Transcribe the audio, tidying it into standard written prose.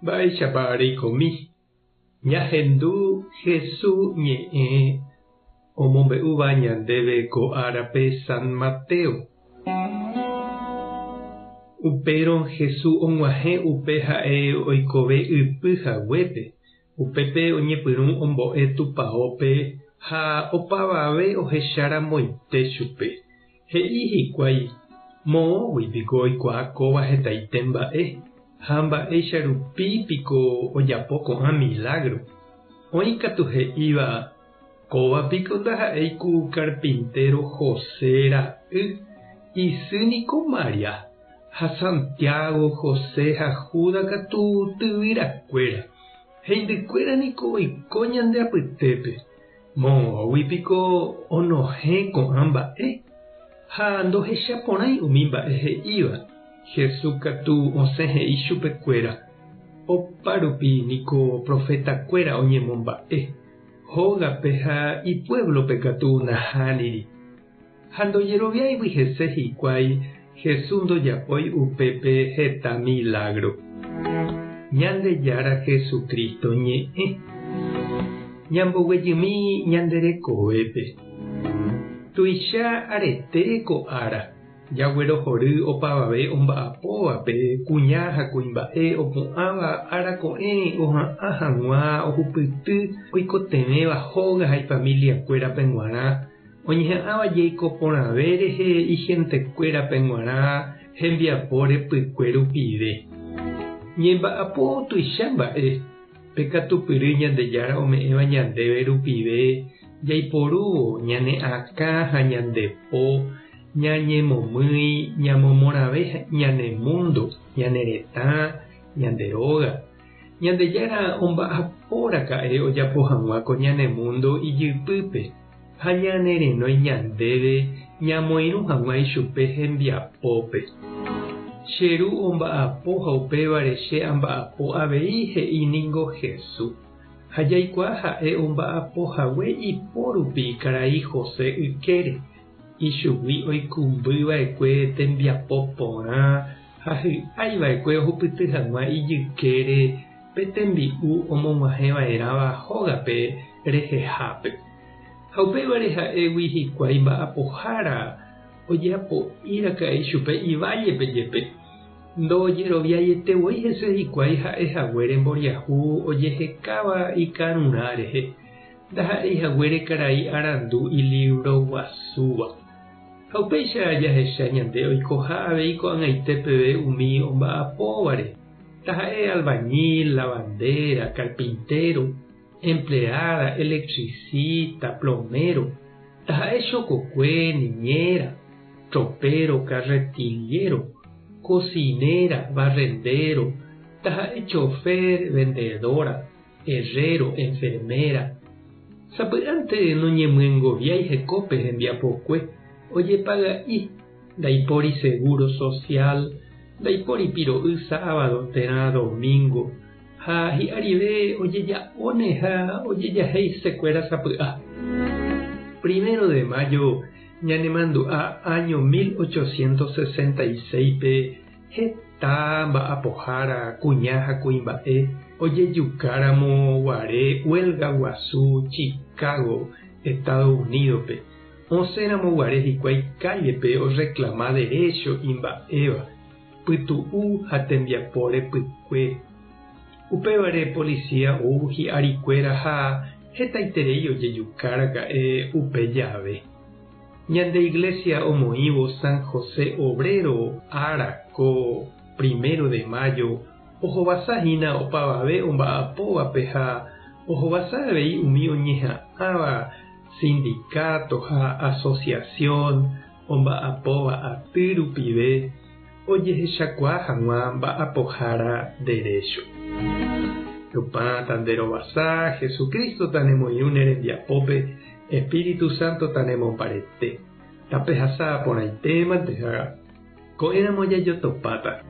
Mba'éichapa reikomi? Ñahendu Hesu ñe'ẽ omombe'úva ñandéve ko árape San Mateo. Upérõ Hesu og̃uahẽ upe ha'e oikove ypy haguépe, upépe oñepyrũ ombo'e tupaópe ha opavave ohecharamoite chupe. He'i hikuái, Moõgui piko oikuaa kóva hetaite mba'e, ha mba'éicha rupi piko ojapo ko'ã milágro? Oĩ katu he'íva, Kóva piko ndaha'éi ku karpintéro José ra'y, isy niko María, ha Santiago, José ha Judas katu tyvyrakuéra. Heindykuéra niko oiko ñande apytépe. Moõgui piko onohẽ ko'ã mba'e? Ha ndohechaporãi umi mba'e he'íva. Jesús katu osẽ he'i chupekuéra, Opa rupi niko profetakuéra oñemomba'e, hógape ha ipuévlope katu nahániri. Ha ndojeroviáigui hese hikuái, Jesús ndojapói upépe heta milágro. Ñandejára Jesucristo ñe'ẽ. Ñamboguejymi ñande rekovépe. Tuicha arete ko ára, jaguerohory opavave omba'apóvape, kuña ha kuimba'e opu'ãva ára ko'ẽ oha'ã hag̃ua ohupyty oikotevẽva hóga ha ifamiliakuérape g̃uarã, Oñeha'ãva jeiko porãve rehe ihentekuérape g̃uarã hembiapo repykue rupive. Ñemba'apo tuicha mba'e, pe katupyry Ñandejára ome'ẽva ñandéve rupive jaiporúvo ñane akã ha ñande po, ñañemomýi, ñamomorãve ñane múndo, ñane retã, ñande róga. Ñandejára omba'aporaka'e ojapo hag̃ua ko ñane múndo ijypýpe. Ha ñane renói ñandéve ñamoirũ hag̃ua ichupe hembiapópe. Che Ru omba'apo ha upévare che amba'apo avei he'i ningo Hesu. Ha jaikuaa ha'e omba'apo hague ipo rupi karai José ykére, ichugui oikũmby va'ekue tembiapo porã ha hy'ái va'ekue ohupyty hag̃ua ijykére pe tembi'u omog̃uahẽ va'erãva hógape rehehápe. Ha upévare ha'égui hikuái mba'apohára ojeapo'i raka'e ichupe ivállepe jepe. Ndojeroviaiete voi hese hikuái ha'e haguére mboriahu ojehekáva ikarurã rehe, ndaha'éi haguére karai arandu ilívro guasúva. Ha upéicha jahecha ñande oikoha avei ko'ag̃aite peve umi omba'apóvare, taha'e albañil, lavandera, carpintero, empleada, electricista, plomero, taha'e chokokue, niñera, tropero, carretillero, cocinera, barrendero, taha'e chofer, vendedora, herrero, enfermera. Sapy'ánte noñemyengoviái hekópe hembiapokue, ojepaga'i, ndaipóri seguro social, ndaipóri piro'y sábado térã domingo, ha hi'arive ojeja'óne ha ojejahéisekuéra sapy'a. Primero de mayo ñanemandu'a áño 1866-pe heta mba'apohára kuña ha kuimba'e ojejukáramo guare huelga guasu Chicago, Estados Unidos-pe, osẽramo guare hikuái calle-pe orreclama derecho imba'éva, pytu'u ha tembiapo repykue. Upévare policía ou hi'arikuéra ha hetaiterei ojejukáraka'e upe jave. Ñande Iglesia omoĩvo San José Obrero ára ko primero de mayo ohovasa hína opavave omba'apóvape ha ohovasa avei umi oñeha'ãva sindicato ha asociación omba'apóva aty rupive ojehechakuaa hag̃ua mba'apohára derecho. Tupã tanderovasa, Jesucristo tanemoirũ ne rembiapópe, Espíritu Santo tanemombarete. Tapehasa porãitémante ha ko'ẽramo jajotopáta.